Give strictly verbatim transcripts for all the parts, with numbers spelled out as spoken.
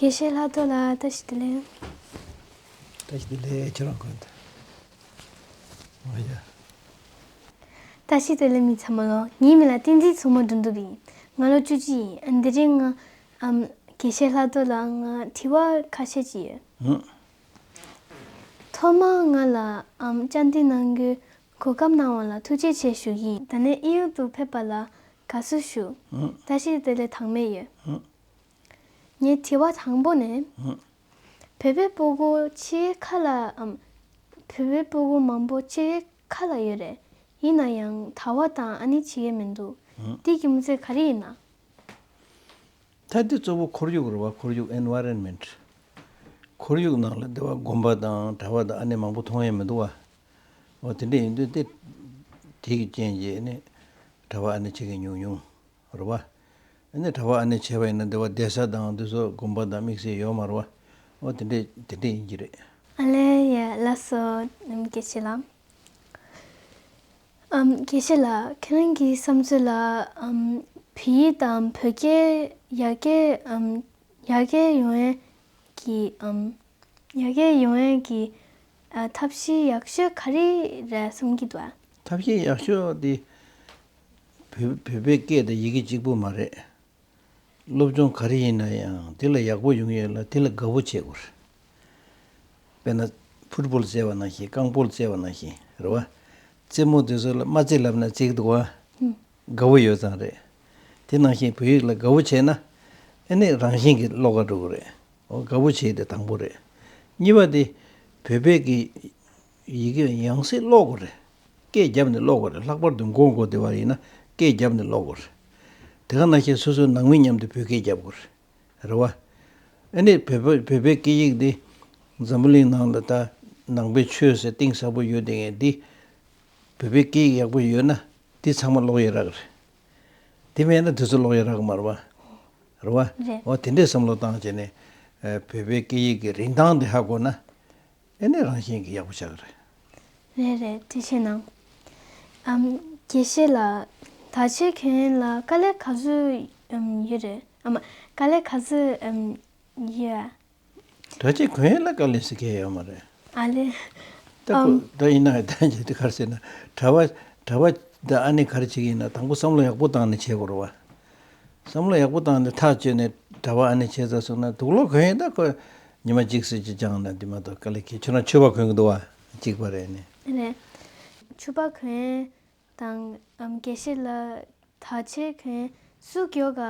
དགེ་བཤེས་ལྷག་རྡོར་ལགས་བཀྲ་ཤིས་བདེ་ལེགས། བཀྲ་ཤིས་བདེ་ལེགས། ཁྱེད་རང་ཁོན་ཏེ། ཨོ་ཡ། བཀྲ་ཤིས་བདེ་ལེགས་མི་ཚང་མ་ལོ། ངའི་མིང་ལ་བསྟན་འཛིན་མཚོ་མོ་དོན་གྲུབ་ཡིན། ང་ལོ་བཅུ་གཅིག་ཡིན། ཨ་འདི་རིང་ང་ཨམ་དགེ་བཤེས་ལྷག་རྡོར་ལགས་ང་དྲི་བ་ཁ་ཤས་ཅིག་ཡོད། ཧུམ། ཐོག་མར་ང་ལ་ཨམ་བཅར་འདྲི་གནང་རྒྱུའི་གོ་སྐབས་གནང་བ་ལ་ཐུགས་རྗེ་ཆེ་ཞུ་གི་ཡིན། ད་ནས་ཨིན་ཡུལ་དུ་ཕེབས་པ་ལ་དགའ་བསུ་ཞུ། ཧུམ། བཀྲ་ཤིས་བདེ་ལེགས་དང་མེད་ཡོད། ཧུམ། ངའི་དྲི་བ་དང་པོ་ནི། ཧུམ། བོད་པའི་སྤུ་གུ་ཕྱི་རྒྱལ་ཁག་ལ་ཨམ། བོད་པའི་སྤུ་གུ་མང་པོ་ཕྱི་རྒྱལ་ཁག་ལ་ཡོད་རེད། ཡིན་ན་ཡང་དྲ་བ་དང་ཨ་ནི་བྱེད་ཀྱི་མི་འདུག་ཧུམ། དེ་གི་མི་ཚེ་ག་རེ་ཡིན་ན། ད་དེ་གཙོ་བོ་ཁོར་ཡུག་རེད་བ། ཁོར་ཡུག་environment། ཁོར་ཡུག་ནང་ལ་དེ་བ་དགོན་པ་དང་གྲྭ་པ་དང་ཨ་ནི་མང་པོ་མཐོང་ཡས་མི་འདུག་བ། འོ་དེ་འདྲ་ཡིན་དུས་དེ་དེ་གི་རྐྱེན་གྱིས་ཨ་ནི་གྲྭ་པ་ཨ་ནི་བྱེད་མཁན་ཉུང་ཉུང་རེད་བ། ཨ་ནི་གྲྭ་པ་ཨ་ནི་བྱས་པ་ཡིན་ན་དེ་བ་བསྡད་ས་དང་དེ་ཚོ་དགོན་པ་དང་དམིགས་བསལ་ཡོད་མ་རེད་བ། འོ་དེ་འདྲ་དེ་འདྲ་ཡིན་གྱི་རེད། ཨ་ལས་ཡ་ལགས་སོ། ཨམ་དགེ་བཤེས་ལགས། ཨམ་དགེ་བཤེས་ལགས་ཁྱེད་རང་གི་བསམ་ཚུལ་ལ་ཨམ་བོད་ཡིག་དང་བོད་སྐད་ཡར་རྒྱས་ཨམ་ཡར་རྒྱས་ཡོང་ཡས་ཀྱི་ཨམ་ཡར་རྒྱས་ཡོང་ཡས་ཀྱི་ཨ་ཐབས་ཤེས་ཡག་ཤོས་ག་རེ་རེད་བསམ་གྱི་འདུག་ཨ། ཐབས་ཤེས་ཡག་ཤོས་དེ་བོད་བོད་པའི་སྐད་དང་ཡི་གེ་གཅིག་པུ་མ་རེད། སློབ་སྦྱོང་ག་རེ་ཡིན་ན་ཡང་དེ་ལ་ཡག་པོ་ཡོང་ཡས་ལ་དེ་ལ་དགའ་བོ་བྱེད་དགོས་རེད། དཔེར་ན་ཕུཊ་བོལ་རྩེ་བ་ནང་བཞིན་རྐང་སྤོལ་རྩེ་བ་ནང་བཞིན་རེད་བ། རྩེད་མོ་དེ་ཚོ་ལ་མ་རྩེ་ལབ་ན་རྩེ་གི་འདུག་བ། ཧུམ། དགའ་བོ་ཡོད་ཙང་རེད། དེ་ནང་བཞིན་བོད་ཡིག་ལ་དགའ་བོ་བྱས་ན་ཨ་ནི་རང་བཞིན་གྱིས་ཀློག་ག་འགྲོ་གི་རེད། འོ་དགའ་བོ་བྱས་དེ་དང་པོ་རེད། གཉིས་པ་དེ་བོད་པའི་གི་ཡི་གེ་ཡང་སེ་ཀློག་དགོས་རེད། སྐད་བརྒྱབ་ནས་ཀློག་དགོས་རེད། ལྷག་པར་དུ་མགོ་མགོ་བདེ་བ་ཡིན་ན་སྐད་བརྒྱབ་ནས་ཀློག་དགོས་རེད། དེ་ག་ནང་བཞིན་སོ་སོའི་ནང་མི་མཉམ་དུ་བོད་སྐད་བརྒྱབ་དགོས་རེད། རེད་བ། ཨ་ནི་བོད་པ་བོད་པའི་སྐད་ཡིག་འདི་འཛམ་བུ་གླིང་ནང་ལ་ད་ནང་པའི་ཆོས་ཟེར་གཏིང་ཟབ་པོ་ཡོད་དེ་ངས་འདི་བོད་པའི་སྐད་ཡིག་ཡག་པོ་ཡོད་ན་འདི་ཚང་མ་ཀློག་ཡས་རག་རེད། དེ་མེད་ན་དེ་ཚོ་ཀློག་ཡས་རག་མ་རེད་བ། རེད་བ། རེད། འོ་དེ་འདྲའི་བསམ་བློ་བཏང་བྱས་ནས་ཨ་བོད་པའི་སྐད་ཡིག་གི་རིན་ཐང་འདི་ཧ་གོ་ན། ཨེ་ནས་རང་བཞིན་གྱིས་ཡག་པོ་ཆགས་ཀྱི་རེད། རེད་རེད། ཐུགས་རྗེ་གནང་། ཨམ་དགེ་བཤེས་ལགས། ད་ཆའི་གྱོན་ཡས་ལ་དཀའ་ལས་ག་ཚོད་ཨམ་ཡོད་རེད། ཨམ་དཀའ་ལས་ག་ཚོད་ཨམ་ཡོད། ད་ཆའི་གྱོན་ཡས་ལ་དཀའ་ལས་ཟེར་མཁན་ཡོད་མ་རེད། ཨ་ལས། ད་ཁོ་ཨམ་ད་ཡིན་ན་ད་ཅི་དེ་ག་རེ་ཟེར་ན་གྲྭ་པ་གྲྭ་པ་ད་ཨ་ནི་ག་རེ་བྱེད་ཀྱི་ཡིན་ན་དང་པོ་བསམ་བློ་ཡག་པོ་བཏང་ནས་བྱེད་དགོས་རེད་བ། བསམ་བློ་ཡག་པོ་བཏང་ནས་ཐག་གཅོད་ནས་གྲྭ་པ་ཨ་ནི་བྱས་ཚར་སོང་ན་དུག་ལོག་གོན་ཡིན་ད་ཁོ་ཉི་མ་གཅིག་ཙམ་ཅིག་སྦྱངས་ན་འདི་མ་གཏོགས་དཀའ་ལས་ཁྱེད་ཁྱོད་རང་མཆོད་པ་གོན་གི་འདུག་བ་གཅིག་པ་རེད་ནི། རེད། མཆོད་པ་གོན་དང་ཨམ་དགེ་བཤེས་ལགས་ད་ཆའི་གོན་སུ་མགྱོགས་ག་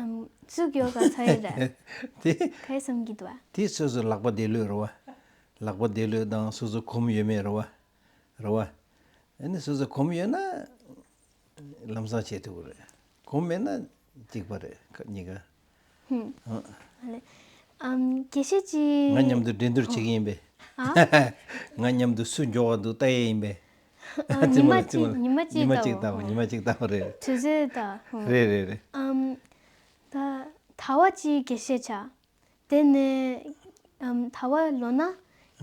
ཨམ་སུ་མགྱོགས་ག་ཚར་ཡི་རེད། དེ་ག་རེ་བསམ་གྱི་འདུག་བ། དེ་སོ་སོ་ལག་པ་བདེ་ལོས་རེད་བ། ལག་པ་བདེ་ལོས་དང་སོ་སོ་གོམས་ཡོད་མེད་རེད་བ། རེད་བ། ཨ་ནི་སོ་སོ་གོམས་ཡོད་ན། ལམ་སང་བྱེད་ཐུབ་ཀྱི་རེད། གོམས་མེད་ན་གཅིག་པ་རེད་ཁ་གཉིས་ཀ་ཧུམ། ཨ་ཨ་ལེ། ཨམ་དགེ་བཤེས་ཀྱིས། ང་མཉམ་དུ་འགྲན་བསྡུར་བྱེད་ཀྱི་ཡིན་པས། ཨ། ང་མཉམ་དུ་སུ་མགྱོགས་བ་འདུག་ལྟ་ཡས་ཡིན་པས། ཨ་རྩེད་མོ་ཉི་མ་ལ་རྩེད་མོ་གཅིག་ལ་ཉི་མ་གཅིག་ཉི་མ་ལྟ་གཅིག་བོ་ལྟ་བ་ཉི་མ་གཅིག་ལྟ་བ་རེད། དུས་ཚོད་ལྟ་ཧུམ། རེད་རེད་རེད། ཨམ། ད་ད་བ་གཅིག་དགེ་བཤེས་ཆགས། དེ་ནས་ཨམ་ད་བ་ལོ་ན་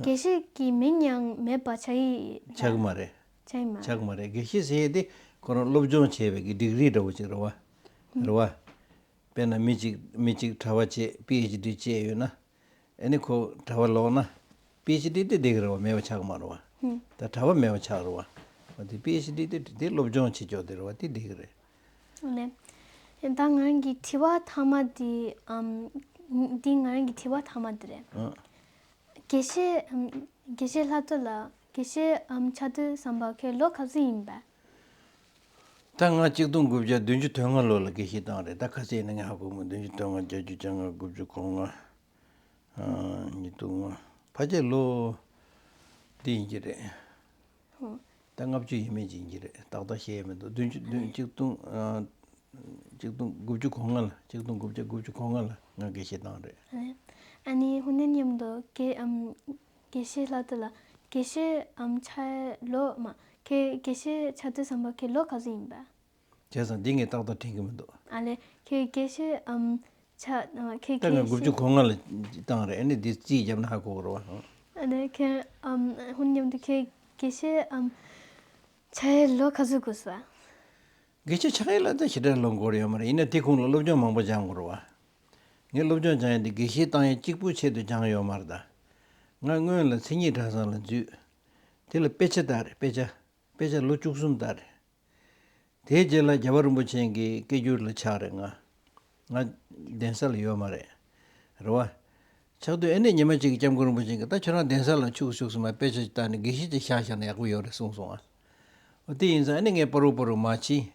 དགེ་བཤེས་ཀྱི་མིང་ཡང་མེད་པ་ཆགས་ཡི་ཆགས་ཀྱི་མ་རེད། ཆགས་ཡི་མ་ཆགས་ཀྱི་མ་རེད། དགེ་བཤེས་ཟེར་ཡས་དེ་ཁོ་རང་སློབ་སྦྱོང་བྱས་པའི་གི་ཌིག་རི་འདྲ་བོ་ཅིག་རེད་བ། རེད་བ། དཔེར་ན་མི་གཅིག་མི་གཅིག་གྲྭ་པ་བྱས་པི་ཨེཆ་ཌི་བྱས་ཡོད་ན། ཨ་ནི་ཁོ་གྲྭ་པ་ལོག་ན། པི་ཨེཆ་ཌི་དེ་འགྲིག་གི་རེད་བ་མེད་པ་ཆགས་ཀྱི་མ་རེད་བ། ཧུམ། ད་གྲྭ་པ་མེད་པ་ཆགས་རེད་བ། འོ་དེ་པི་ཨེཆ་ཌི་དེ་དེ་སློབ་སྦྱོང་བྱེད་ཕྱོགས་དེ་རེད་བ་དེ་འགྲིག་གི་རེད། ལེ། ད་ང་རང་གི་དྲི་བ་མཐའ་མ་དེ་ཨམ། འདི་ང་རང་གི་དྲི་བ་མཐའ་མ་དེ་རེད། ཨ། དགེ་བཤེས་ཨམ། དགེ་བཤེས་ལྷག་རྡོར་ལགས་དགེ་བཤེས་ཨམ་ཆགས་དུས་ཙམ་པ་ཁྱོད་ལོ་ག་ཚོད་ཡིན་པས། ད་ང་གཅིག་སྟོང་དགུ་བརྒྱ་བདུན་ཅུ་དོན་ལྔ་ལོ་ལ་དགེ་བཤེས་བཏང་རེད། ད་ག་ཚོད་ཡིན་ན་ངས་ཧ་གོ་མི་འདུག་བདུན་ཅུ་དོན་ལྔ་བརྒྱད་ཅུ་གྱ་ལྔ་དགུ་བཅུ་གོ་ལྔ། ཨ། ཉིས་སྟོང་ལྔ། ཕལ་ཆེར་ལོ་འདི་ཡིན་གྱི་རེད། ཧུམ། ད་ལྔ་བཅུ་ཡས་མས་ཅིག་ཡིན་གྱི་རེད། ཏག་ཏག་ཤེས་ཡས་མི་འདུག་བདུན་ཅུ་བདུན་གཅིག་སྟོང་ཨ། གཅིག་སྟོང་དགུ་བཅུ་གོ་ལྔ་ལ་གཅིག་སྟོང་དགུ་བརྒྱ་དགུ་བཅུ་གོ་ལྔ་ལ་ང་དགེ་བཤེས་བཏང་རེད། ཨ་ནི་ཧུན་ནན་མཉམ་དུ་དགེ་ཨམ་དགེ་བཤེས་ལྷག་རྡོར་ལགས་དགེ་བཤེས་ཨམ་ཆགས་ལོ་མ་ཁྱེད་དགེ་བཤེས་ཆགས་དུས་ཙམ་པ་ཁྱེད་ལོ་ག་ཚོད་ཡིན་པས། བྱས་ཙང་འདི་ངས་ཏག་ཏག་དྲན་གྱི་མི་འདུག་ཨ་ལེ་ཁྱེད་དགེ་བཤེས་ཨམ་ཆགས་ཁྱེད་ད་ང་དགེ་དགུ་བཅུ་གོ་ལྔ་ལ་བཏང་རེད། ཨ་ནི་འདི་རྩིས་བརྒྱབ་ན་ཧ་གོ་གི་རེད་བ། ཨ་ལེ་ཁྱེད་ཨམ་ཧུན་མཉམ་དུ་ཁྱེད་དགེ་བཤེས་ཨམ་ཆགས་ལོ་ག་ཚོད་འགོར་སོང་། དགེ་བཤེས་ཆགས་ཡས་ལ་ད་ཞེ་དྲག་ལོ་འགོར་ཡོད་མ་རེད། ཡིན་ན་དེ་གོང་ལ་སློབ་སྦྱོང་མང་པོ་སྦྱང་དགོས་རེད་བ། ངས་སློབ་སྦྱོང་སྦྱང་ཡ་འདི་དགེ་བཤེས་བཏང་ཡ་གཅིག་པུའི་ཆེད་དུ་སྦྱངས་ཡོད་མ་རེད་ད། ང་སྔོན་ལ་མཚན་ཉིད་གྲྭ་ཚང་ལ་འཛུལ། དེ་ལ་དཔེ་ཆ་ལྟ་རེད། དཔེ་ཆ། དཔེ་ཆ་ལོ་བཅུ་གསུམ་ལྟ་རེད། དེའི་རྗེས་ལ་རྒྱལ་བ་རིན་པོ་ཆེ་གི་སྐད་སྒྱུར་ལ་ཆགས་རེད་ང་། ང་གདན་ས་ལ་ཡོད་མ་རེད། རེད་བ། ཆགས་དུས་ཨེ་ནས་ཉི་མ་གཅིག་གི་སྐྱབས་མགོན་རིན་པོ་ཆེ་གིས་ད་ཁྱོད་རང་གདན་ས་ལ་ཆུག་ཆུག་སུ་མ་དཔེ་ཆ་ཞིག་ལྟ་ནས་དགེ་བཤེས་ཅིག་བཞག་བཞག་ན་ཡག་པོ་ཡོད་རེད་གསུངས་སོང་ང་། འོ་དེ་ཡིན་ཙང་ཨེ་ནས་ངས་པ་རུ་པ་རུ་མ་ཕྱིན།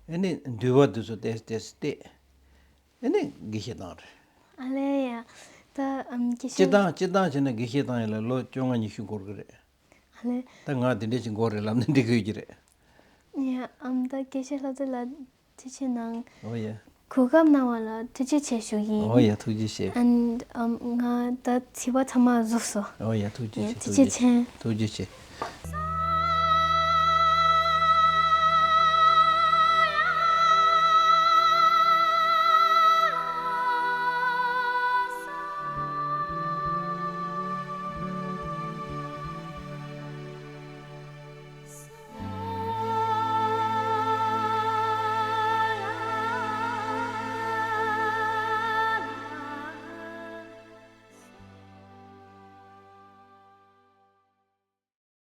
ཨེ་ནས་འདུལ་བ་དེ་ཚོ་ཏེས་ཏེས་བལྟས། ཨེ་ནས་དགེ་བཤེས་བཏང་རེད། ཨ་ལས་ཡ། ད་ཨམ་དགེ་སྤྱི་བཤེས། བཏང་སྤྱི་བཏང་བྱས་ན་དགེ་བཤེས་བཏང་ཡིན་ལ་ལོ་བཅོ་ལྔ་ཉི་ཤུ་འགོར་གི་རེད། ཨ་ལས། ད་ང་དེ་འདྲས་ཅིག་འགོར་རེད་ལབ་ན་འགྲིག་གི་ཡོད་ཀྱི་རེད། ཡ་ཨམ་ད་དགེ་བཤེས་ལྷ་རྩེ་ལགས་ཐུགས་རྗེ་ཆེ་གནང་། ཨོ་ཡ། གོ་སྐབས་གནང་བ་ལ་ཐུགས་རྗེ་ཆེ་ཞུ་གི་ཡིན། ཨོ་ཡ་ཐུགས་རྗེ་ཆེ། And ཨམ་ང་ད་བྱིས་པ་ཚང་མ་བཟོས་སོ། ཨོ་ཡ་ཐུགས་རྗེ་ཡ་ཆེ་ཐུགས་རྗེ་ཆེ། ཐུགས་རྗེ་ཆེ།